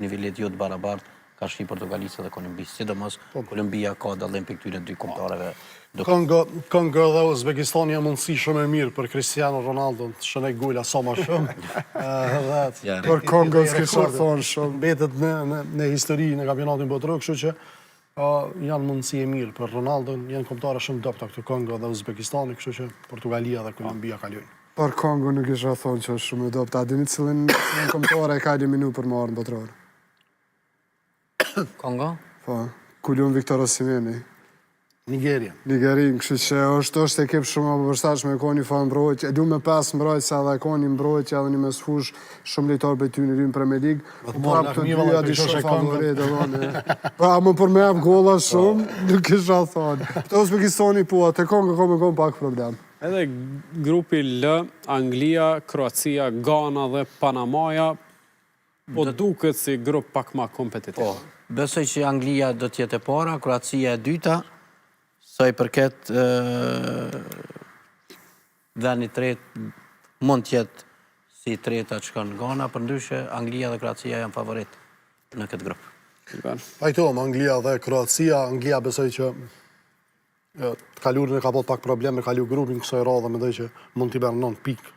nivelit jo të barabartë karshi Portugalisë dhe Kolumbisë. Sidomos po. Kolumbia ka dallim prej këtyre dy kombëtareve. Kongo, Kongo dhe Uzbekistani janë mundësi shumë e mirë për Cristiano Ronaldo të shënoj gola sa më shumë. Edhe për Kongo s'kisha thonë shumë. Mbetet në në në histori në kampionatin botëror, kështu që uh, janë mundësi e mirë për Ronaldo, janë kombëtare shumë dobta këtu Kongo dhe Uzbekistani, kështu që Portugalia dhe Kolumbia kalojnë. Për Kongo nuk isha thonë që është shumë e dobët. A dini cilën cilën kombëtare e ka eliminu për me ardhë në botëror? Kongo? Po, ku lun Viktor Osimeni. Nigeria. Nigerin, kështu që është është ekip shumë e përshtatshme, ka një farë mbrojtje, e lu me pesë mbrojtësa dhe ka një mbrojtje edhe një mesfush, shumë lojtarë prej tyne luajnë Premier League. Po prapë të dyja di shumë favorit edhe unë. Pra, më për me jap gola shumë, nuk isha thonë. Te Uzbekistani po, te Kongo ka me konë pak problem. Edhe grupi L, Anglia, Kroacia, Gana dhe Panamaja, po duket si grup pak ma kompetitiv. Po, besoj që Anglia do të jetë e para, Kroacia e dyta, sa i përket vendit tretë, mund të jetë si treta që shkon Gana, përndryshe Anglia dhe Kroacia janë favorit në këtë grup. Pajtohem, Anglia dhe Kroacia, Anglia besoj që të kalurën e ka bërë pak problem me kalu grupin kësaj radhe, mendoj që mund t'i bërë 9 pikë.